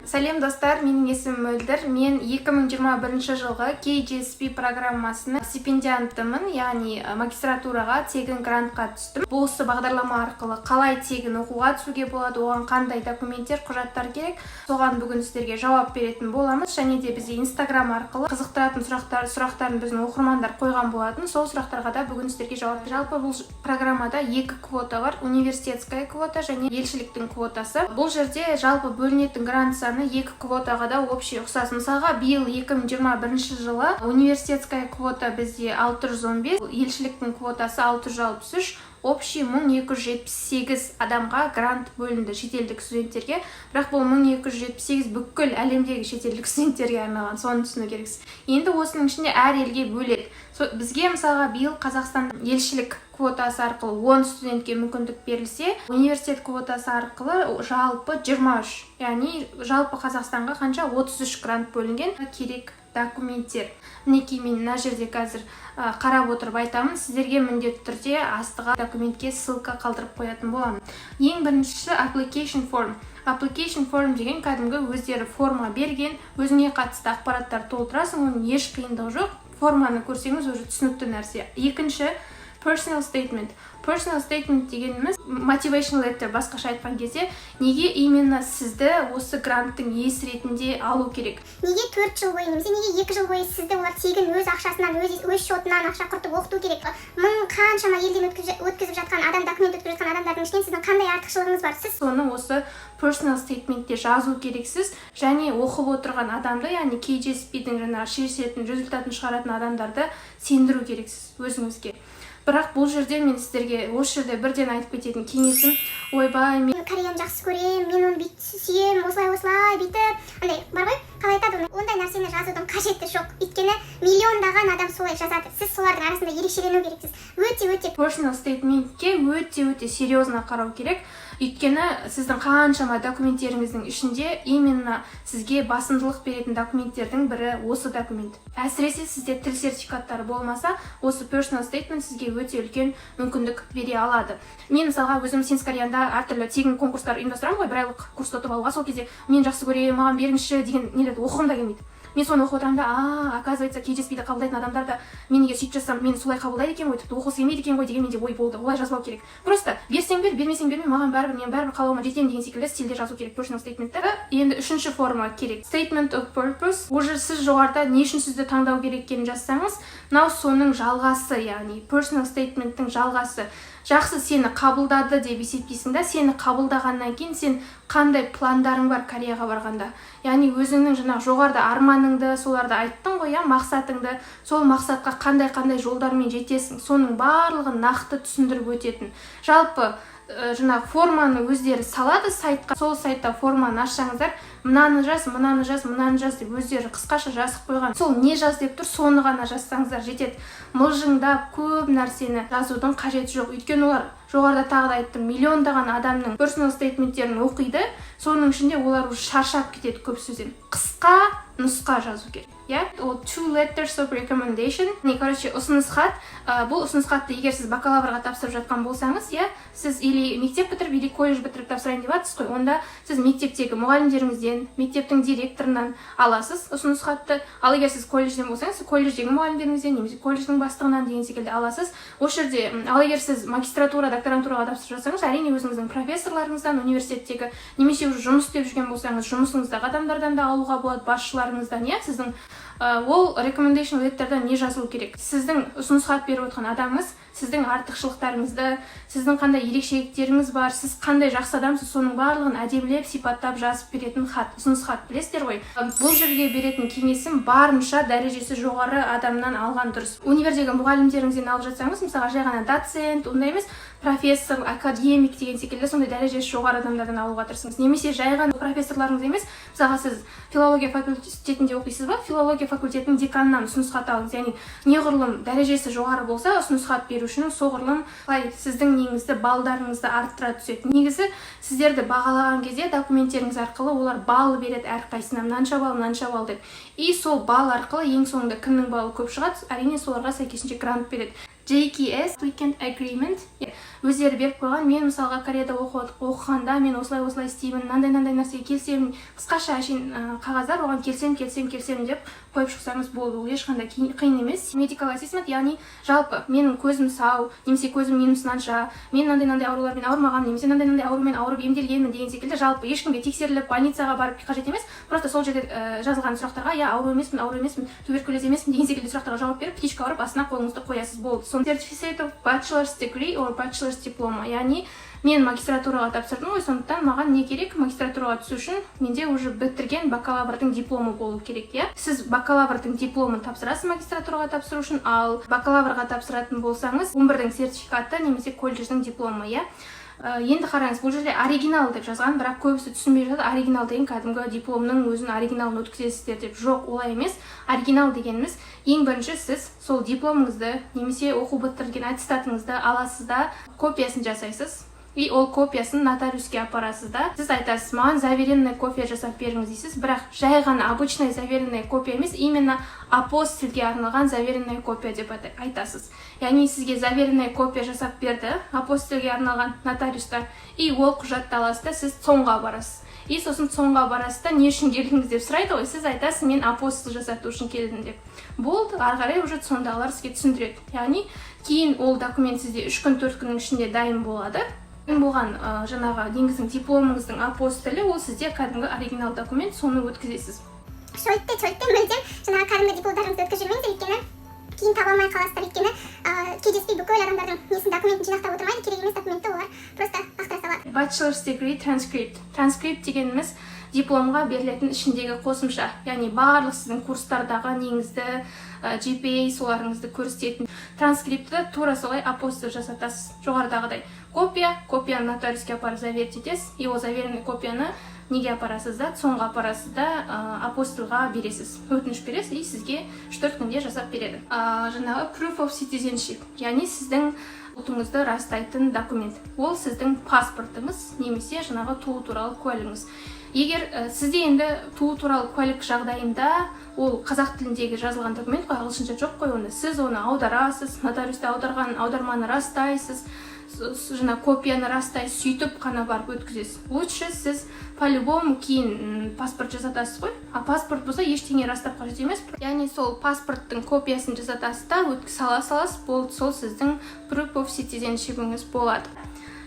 Сәлем, достар! Менің есімім Мөлдір. Мен 2021 жылғы KGSP программасының стипендиантымын, яғни магистратураға тегін грантқа түстім. Бұл осы бағдарлама арқылы қалай тегін оқуға түсуге болады, оған қандай документтер, құжаттар керек, соған бүгін сіздерге жауап беретін боламыз. Және де бізде Инстаграм арқылы қызықтыратын сұрақтарын біздің оқырмандар қойған болатын. Сол сұрақтарға да бүгін сіздерге жауап. Жалпы, бұл программада екі квота бар: университетская квота және елшіліктің квотасы. Бұл жерде жалпы бөлінетін грант саны екі квотаға да общий ұқсас. Мысалға, биыл, 2021 жылы, университетская квота бізде 615, елшіліктің квотасы 663, общий 1278 адамға грант бөлінді, шетелдік студенттерге. Бірақ бұл 1278 бүкіл әлемдегі шетелдік студенттерге арналған, соны түсіну керексіз. Енді осының ішінде әр елге бөледі. Бізге, мысалға, биыл Қазақстан елшілік квотасы арқылы 10 студентке мүмкіндік берілсе, университет квотасы арқылы жалпы 23, яғни жалпы Қазақстанға қанша? 33 грант бөлінген. Керек документтер, мінекей, мен мына жерде қазір қарап отырып айтамын сіздерге. Міндетті түрде астыға документке ссылка қалдырып қоятын боламын. Ең біріншісі — application form. Application form деген кәдімгі өздері форма берген, өзіңе қатысты ақпараттар толтырасың, оның еш қиындығы жоқ. Форманы көрсеңіз, уже түсінікті нәрсе. Екінші — personal statement. Personal statement дегеніміз motivational letter, басқаша айтқан кезде, неге именно сізді осы гранттың иесі ретінде алу керек. Неге 4 жыл бойы немесе неге 2 жыл бойы сізді олар тегін, өз ақшасынан, өз шотынан ақша құртып оқыту керек? Мың қаншама елден өткізіп жатқан адам, документ өткізіп жатқан адамдардың ішінен сіздің қандай артықшылығыңыз бар? Сіз Соны осы personal statement те жазу керексіз және оқып отырған адамды, яғни KGSP-дің жаңағы шешетін, результатын шығаратын адамдарды сендіру керексіз өзіңізге. Бірақ бұл жерде мен сіздерге осы жерде бірден айтып кететін кеңесім: ойбай, мен Мен Кореяны жақсы көремін, мен оны бүйтіп сүйемін, осылай, осылай, бүйтіп, андай бар ғой, қалай айтады оны, ондай нәрсені жазудың қажеті жоқ, өйткені миллиондаған адам солай жазады. Сіз солардың арасында ерекшелену керексіз өте өте. Personal statement ке өте өте серьезно қарау керек, өйткені сіздің қаншама документтеріңіздің ішінде именно сізге басымдылық беретін документтердің бірі осы документ. Әсіресе сізде тіл сертификаттары болмаса, осы personal statement сізге өте үлкен мүмкіндік бере алады. Мен, мысалға, өзім Сенс Кореяда әртүрлі тегін конкурстар ұйымдастырамын ғой, бір айлық курсты ұтып алуға. Сол кезде «мен жақсы көремін, маған беріңізші» деген нелерді оқығым да келмейді. Мен соны оқып отырамын да: «А, оказывается, KGSP-ді қабылдайтын адамдар да мен егер сөйтіп жазсам, мені солай қабылдайды екен ғой, тіпті оқығысы келмейді екен ғой» деген менде ой болды. Олай жазбау керек. Просто берсең бер, бермесең берме, маған бәрібір, мен бәрібір қалауыма жетемін деген секілді стильде жазу керек personal statement ті. Енді үшінші форма керек — statement of purpose. Уже сіз жоғарыда не үшін сізді таңдау керек екенін жазсаңыз, мынау соның жалғасы, яғни personal statement тің жалғасы. Жақсы, сені қабылдады деп есептейсің да, сені қабылдағаннан кейін сен қандай пландарың бар Кореяға барғанда, яғни өзіңнің жаңағы жоғарыда арманыңды, соларды айттың ғой, иә, мақсатыңды, сол мақсатқа қандай қандай жолдармен жетесің, соның барлығын нақты түсіндіріп өтетін. Жалпы, жаңағы форманы өздері салады сайтқа. Сол сайтта форманы ашсаңыздар, мынаны жаз, мынаны жаз, мынаны жаз деп өздері қысқаша жазып қойған. Сол не жаз деп тұр, соны ғана жазсаңыздар жетеді. Мылжыңдап көп нәрсені жазудың қажеті жоқ, өйткені олар, жоғарыда тағы да айттым, миллиондаған адамның personal statement терін оқиды. Соның ішінде олар уже шаршап кетеді көп сөзден. Қысқа нұсқа жазу керек, иә. Ол two letters of recommendation, не, короче, ұсыныс хат. Бұл ұсыныс хатты егер сіз бакалаврға тапсырып жатқан болсаңыз, иә, сіз или мектеп бітіріп, или колледж бітіріп тапсырайын деп жатсыз ғой, онда сіз мектептегі мұғалімдеріңізден, мектептің директорынан аласыз ұсыныс хатты. Ал егер сіз колледжден болсаңыз, сіз колледждегі мұғалімдеріңізден немесе колледждің бастығынан деген секілді аласыз осы жерде. Ал егер сіз магистратура, докторантураға тапсырып жатсаңыз, әрине, өзіңіздің профессорларыңыздан университеттегі немесе уже жұмыс істеп жүрген болсаңыз, жұмысыңыздағы адамдардан да алуға болады, басшыларыңыздан, иә. Сіздің ол recommendation letter да не жазылу керек? Сіздің ұсыныс хат беріп отырған адамыңыз сіздің артықшылықтарыңызды, сіздің қандай ерекшеліктеріңіз бар, сіз қандай жақсы адамсыз, соның барлығын әдемілеп сипаттап жазып беретін хат, ұсыныс хат, білесіздер ғой. Бұл жерге беретін кеңесім: барынша дәрежесі жоғары адамнан алған дұрыс. Универдегі мұғалімдеріңізден алып жатсаңыз, мысалға, жай ғана доцент ондай емес, профессор, академик деген секілді сондай дәрежесі жоғары адамдардан алуға тырысыңыз. Немесе жай ғана профессорларыңыз емес, мысалға, сіз филология факультетінде оқисыз ба, филология факультетінің деканынан ұсыныс хат алыңыз. Яғни неғұрлым дәрежесі жоғары болса ұсыныс хат берушінің, соғұрлым былай сіздің неңізді, балдарыңызды арттыра түседі. Негізі, сіздерді бағалаған кезде документтеріңіз арқылы олар балл береді әрқайсысына: мынанша балл, мынанша балл деп. И сол балл арқылы ең соңында кімнің баллы көп шығады, әрине, соларға сәйкесінше грант береді. JKS Applicant Agreement өздері беріп қойған. Мен, мысалға, Кореяда оқығанда мен осылай осылай істеймін, мынандай мынандай нәрсеге келісемін, қысқаша әшейін қағаздар, оған келсем, келсем, келсем деп қойып шықсаңыз болды. Ол ешқандай қиын емес. Medical assessment, яғни жалпы менің көзім сау немесе көзім минус мынанша, мен мынандай мынандай аурулармен ауырмағанмын немесе мынандай мынандай аурумен ауырып емделгенмін деген секілді. Жалпы ешкімге тексеріліп, больницаға барып қажет емес, просто сол жерде жазылған сұрақтарға «иә, ауру емеспін, ауру емеспін, туберкулез емеспін» деген секілді сұрақтарға жауап беріп, птичка ұрып, астына қолыңызды қоясыз, болды. Certificate of bachelor's degree or bachelor's diploma, яғни мен магистратураға тапсырдым ғой, сондықтан маған не керек? Магистратураға түсу үшін менде уже бітірген бакалаврдың дипломы болу керек, иә. Сіз бакалаврдың дипломын тапсырасыз магистратураға тапсыру үшін, ал бакалаврға тапсыратын болсаңыз, 11-дің сертификаты немесе колледждің дипломы, иә. Енді қараңыз, бұл жерде оригинал деп жазған, бірақ көбісі түсінбей жатады. Оригинал деген кәдімгі дипломның өзінің оригиналын өткізесіздер деп. Жоқ, олай емес. Оригинал дегеніміз, ең бірінші сіз сол дипломыңызды немесе оқу бітірген аттестатыңызды аласыз да, копиясын жасайсыз и ол копиясын нотариуске апарасыз да, сіз айтасыз: «Маған заверенный копия жасап беріңіз», — дейсіз. Бірақ жай ғана обычный заверенная копия емес, именно апостильге арналған заверенная копия деп айтасыз. Яғни сізге заверенная копия жасап берді апостильге арналған нотариуста, и ол құжатты аласыз да, сіз ЦОНға барасыз. И сосын ЦОНға барасыз да, «Не үшін келдіңіз?» деп сұрайды ғой, сіз айтасыз: «Мен апостиль жасату үшін келдім», — деп. Болды, ары қарай уже ЦОНдағылар сізге түсіндіреді. Яғни кейін ол документ сізде 3 күн, 4 күннің ішінде дайын болады. Дайын болған жаңағы неңіздің, дипломыңыздың апостилі, ол сізде кәдімгі оригинал документ, соны өткізесіз. Шөлтте чөлтте мүлдем жаңағы кәдімгі дипломдарыңызды өткізіп жүрмеңіздер, өйткені кейін таба алмай қаласыздар, өйткені KGSP бүкіл адамдардың несін, документін жинақтап отырмайды. Керек емес документті олар просто лақтыра салады. Bachelor's degree transcript. Транскрипт дегеніміз дипломға берілетін ішіндегі қосымша, яғни барлық сіздің курстардағы неңізді, GPA, соларыңызды көрсететін транскриптті тура солай апостиль жасатасыз. Жоғарыдағыдай копия, копияны нотариуске апарып заверить етесіз и ол заверенный копияны неге апарасыз да, ЦОНға апарасыз да, апостильға бересіз, өтініш бересіз и сізге 3-4 күнде жасап береді. Жаңағы proof of citizenship, яғни сіздің ұлтыңызды растайтын документ, ол сіздің паспортыңыз немесе жаңағы туу туралы куәлігіңіз. Егер сізде енді туу туралы куәлік жағдайында, ол қазақ тіліндегі жазылған документ қой, ағылшынша жоқ қой, онда сіз оны аударасыз, нотариуста аударған аударманы растайсыз, жаңа копияны растайсыз, сөйтіп қана барып өткізесіз. Лучше сіз по-любому кейін паспорт жасатасыз ғой, а паспорт болса, ештеңе растап қажет емес. Яғни сол паспорттың копиясын жасатасыз да, сала саласыз, болды, сол сіздің proof of citizenship-іңіз болады.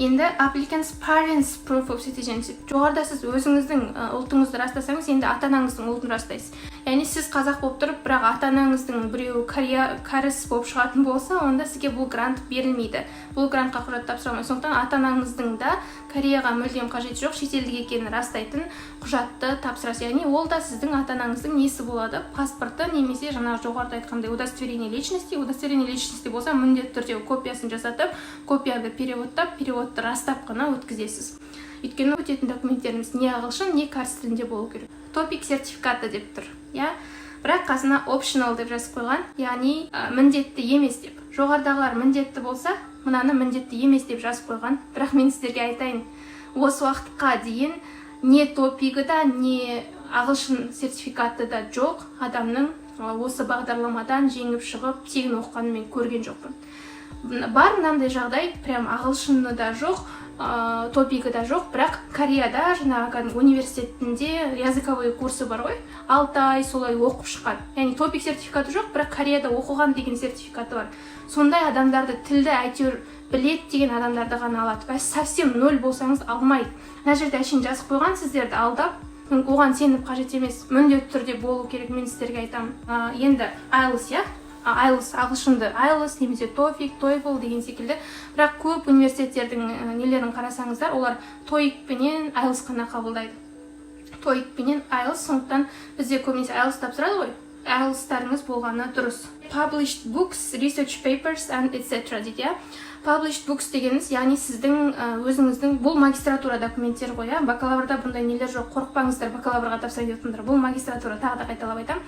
Енді applicant's parents proof of citizenship. Жоғарыда сіз өзіңіздің ұлтыңызды растасаңыз, енді ата анаңыздың ұлтын растайсыз. Яғни сіз қазақ болып тұрып, бірақ ата анаңыздың біреуі корея, кәріс болып шығатын болса, онда сізге бұл грант берілмейді, бұл грантқа құжат тапсыра алмайсыз. Сондықтан ата анаңыздың да Кореяға мүлдем қажеті жоқ, шетелдік екенін растайтын құжатты тапсырасыз. Яғни ол да сіздің ата анаңыздың несі болады, паспорты немесе жаңағы жоғарыда айтқандай удостоверение личности. Удостоверение личности болса, міндетті түрде копиясын жасатып, копияны переводтап, переводты растап қана өткізесіз, өйткені өтетін документтеріміз не ағылшын, не кәріс тілінде болу керек. TOPIK сертификаты деп тұр, иә, бірақ қасына optional деп жазып қойған, яғни міндетті емес деп. Жоғарыдағылар міндетті болса, мынаны міндетті емес деп жазып қойған. Бірақ мен сіздерге айтайын, осы уақытқа дейін не TOPIK-і да, не ағылшын сертификаты да жоқ адамның осы бағдарламадан жеңіп шығып, тегін оқығанын мен көрген жоқпын. Бар мынандай жағдай: прям ағылшыны да жоқ, TOPIK-і да жоқ, бірақ Кореяда жаңағы кәдімгі университетінде языковой курсы бар ғой, 6 ай солай оқып шыққан. Яғни TOPIK сертификаты жоқ, бірақ Кореяда оқыған деген сертификаты бар. Сондай адамдарды, тілді әйтеуір білет деген адамдарды ғана алады. Совсем ноль болсаңыз, алмайды. Мына жерде әшейін жазып қойған сіздерді алдап, оған сеніп қажет емес. Міндетті түрде болу керек, мен сіздерге айтамын. Енді IELTS, иә, IELTS, ағылшынды IELTS немесе TOEFL, TOEFL деген секілді. Бірақ көп университеттердің нелерін қарасаңыздар, олар TOEIC пенен IELTS қана қабылдайды, TOEIC пенен IELTS. Сондықтан бізде көбінесе IELTS тапсырады ғой, IELTS-тарыңыз болғаны дұрыс. Published books, research papers and etc. дейді, иә. Published books дегеніміз, яғни сіздің өзіңіздің, бұл магистратура документтері ғой, иә. Бакалаврда бұндай нелер жоқ, қорықпаңыздар, бакалаврға тапсырайын деп жатқандар. Бұл магистратура, тағы да қайталап айтамын.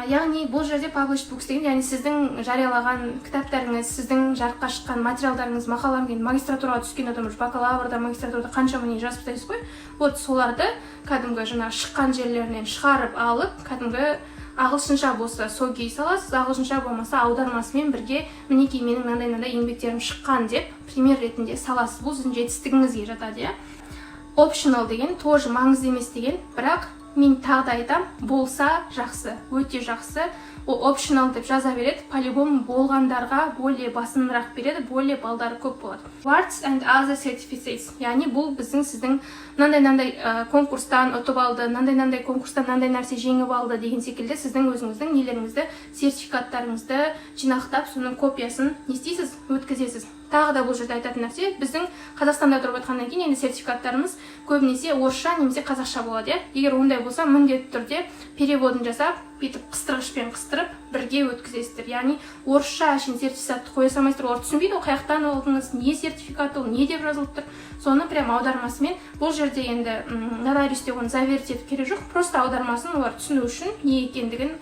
Яғни бұл жерде published books деген, яғни сіздің жариялаған кітаптарыңыз, сіздің жарыққа шыққан материалдарыңыз, мақалаларыңыз. Енді магистратураға түскен адам уже бакалаврда, магистратурада қаншама не жазып тастайсыз ғой, вот соларды кәдімгі жаңағы шыққан жерлерінен шығарып алып, кәдімгі Ағылшынша болса, соги саласыз, ағылшынша болмаса, аудармасымен бірге «мінекей, менің мынандай мынандай еңбектерім шыққан» деп пример ретінде саласыз. Бұл сіздің жетістігіңізге жатады, иә. Optional деген тоже маңызды емес деген, бірақ мен тағы да айтамын, болса жақсы, өте жақсы. Ол optional деп жаза береді, по-любому болғандарға более басымырақ береді, более балдары көп болады. Awards and other certificates, яғни бұл біздің, сіздің мынандай мынандай конкурстан ұтып алды, мынандай мынандай конкурстан мынандай нәрсе жеңіп алды деген секілді сіздің өзіңіздің нелеріңізді, сертификаттарыңызды жинақтап, соның копиясын не істейсіз, өткізесіз. Тағы да бұл жерде айтатын нәрсе, біздің Қазақстанда тұрып жатқаннан кейін енді сертификаттарымыз көбінесе орысша немесе қазақша болады, иә. Егер ондай болса, міндетті түрде переводын жасап, бүйтіп қыстырғышпен қыстырып, бірге өткізесіздер. Яғни орысша әшейін сертификатты қоя салмайсыздар, олар түсінбейді ғой, қай жақтан алдыңыз, не сертификат ол, не деп жазылып тұр. Соны прям аудармасымен. Бұл жерде енді нотариусте оны заверить етіп керек жоқ, просто аудармасын олар түсіну үшін не екендігін,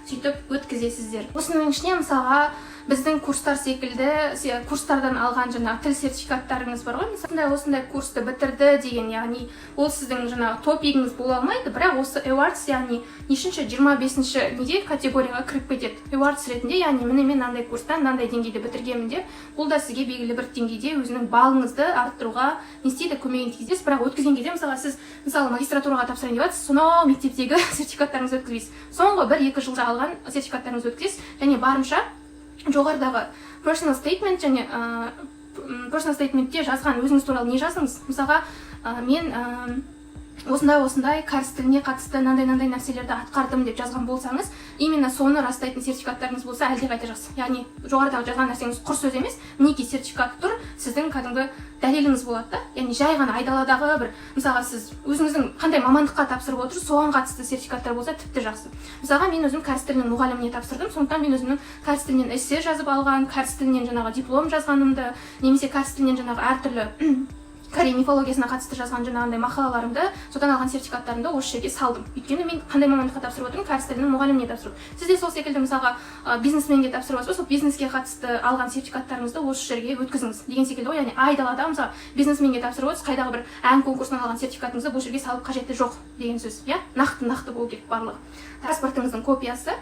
сөйтіп өткізесіздер. Осының ішіне, мысалға, біздің курстар секілді курстардан алған жаңағы тіл сертификаттарыңыз бар ғой, мысалы, осындай осындай курсты бітірді деген. Яғни ол сіздің жаңағы топигіңіз бола алмайды, бірақ осы awards, яғни нешінші, 25-ші неге, категорияға кіріп кетеді awards ретінде. Яғни міне, мен мынандай курстан мынандай деңгейде бітіргенмін деп, бұл да сізге белгілі бір деңгейде өзінің балыңызды арттыруға не істейді, көмегін тигізеді. Бірақ өткізген кезде, мысалға, сіз, мысалы, магистратураға тапсырайын деп жатсыз, сонау мектептегі сертификаттарыңызды өткізбейсіз, соңғы 1-2 жылда алған сертификаттарыңызды өткізесіз. Және барынша жоғарыдағы personal statement және personal statementте жазған өзіңіз туралы не жаздыңыз? Мысалға, мен осындай осындай кәріс тіліне қатысты мынандай мынандай нәрселерді атқардым деп жазған болсаңыз, именно соны растайтын сертификаттарыңыз болса, әлдеқайда жақсы. Яғни жоғарыдағы жазған нәрсеңіз құр сөз емес, мінекей, сертификат тұр, сіздің кәдімгі дәлеліңіз болады да. Яғни жай ғана айдаладағы бір, мысалға, сіз өзіңіздің қандай мамандыққа тапсырып отырсыз, соған қатысты сертификаттар болса, тіпті жақсы. Мысалға, мен өзім кәріс тілінің мұғаліміне тапсырдым, сондықтан мен өзімнің кәріс тілінен эссе жазып алған, кәріс тілінен жаңағы диплом жазғанымды немесе кәріс тілінен жаңағы әртүрлі корей мифологиясына қатысты жазған жаңағындай мақалаларымды, содан алған сертификаттарымды осы жерге салдым. Өйткені мен қандай мамандыққа тапсырып отырмын? Кәріс тілінің мұғаліміне тапсырып. Сіз де сол секілді, мысалға, бизнесменге тапсырып жатсыз ба, сол бизнеске қатысты алған сертификаттарыңызды осы жерге өткізіңіз деген секілді ғой. Яғни айдалада, мысалы, бизнесменге тапсырып отырсыз, қайдағы бір ән конкурсынан алған сертификатыңызды бұл жерге салып қажеті жоқ деген сөз, иә. Нақты нақты болу керек барлығы. Паспортыңыздың копиясы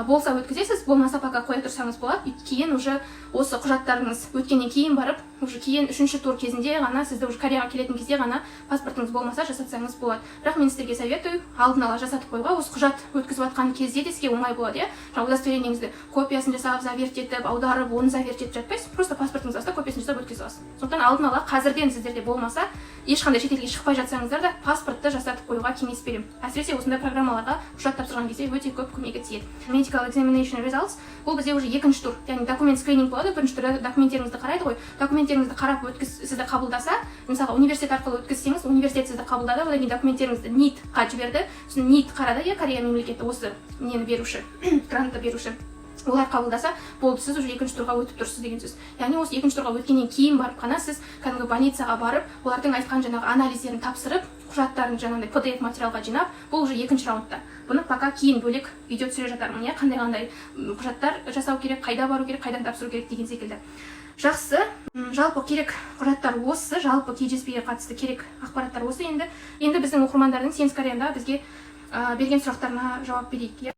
болса, өткізесіз, болмаса, пока қоя тұрсаңыз болады. Кейін уже осы құжаттарыңыз өткеннен кейін барып, уже кейін үшінші тур кезінде ғана, сізді уже Кореяға келетін кезде ғана паспортыңыз болмаса, жасатсаңыз болады. Бірақ мен сіздерге советую алдын ала жасатып қоюға. Осы құжат өткізіп жатқан кезде де сізге оңай болады, иә. Жаңағы удостоверениеңізді копиясын жасап, заверить етіп, аударып, оны заверить етіп жатпайсыз, просто паспортыңызды аласыз да, копиясын жасап өткізе саласыз. Сондықтан алдын ала қазірден сіздерде болмаса, ешқандай шетелге шықпай жатсаңыздар да, паспортты жасатып қоюға кеңес беремін. Әсіресе осындай программаларға құжат тапсырған кезде өте көп көмегі тиеді. Medical examination results, бұл бізде уже екінші тур, яғни документ скрининг болады. Бірінші турда документтеріңізді қарайды ғой. Документтеріңізді қарап, өткіз, сізді қабылдаса, мысалға, университет арқылы өткізсеңіз, университет сізді қабылдады, одан кейін документтеріңізді НИТ-қа жіберді, сосын НИТ қарады, иә. Корея мемлекеті осы нені беруші, грантты беруші. Олар қабылдаса болды, сіз уже екінші турға өтіп тұрсыз деген сөз. Яғни осы екінші турға өткеннен кейін барып қана сіз кәдімгі больницаға барып, олардың айтқан жаңағы анализдерін тапсырып, құжаттарын жаңағыдай PDF материалға жинап, бұл уже екінші раундта. Бұны пока кейін бөлек видео түсіре жатармын, иә, қандай қандай құжаттар жасау керек, қайда бару керек, қайдан тапсыру керек деген секілді. Жақсы. Жалпы керек құжаттар осы, жалпы KGSP-ге қатысты керек ақпараттар осы. Енді біздің оқырмандардың Сенс Кореяда бізге берген сұрақтарына жауап берейік, иә.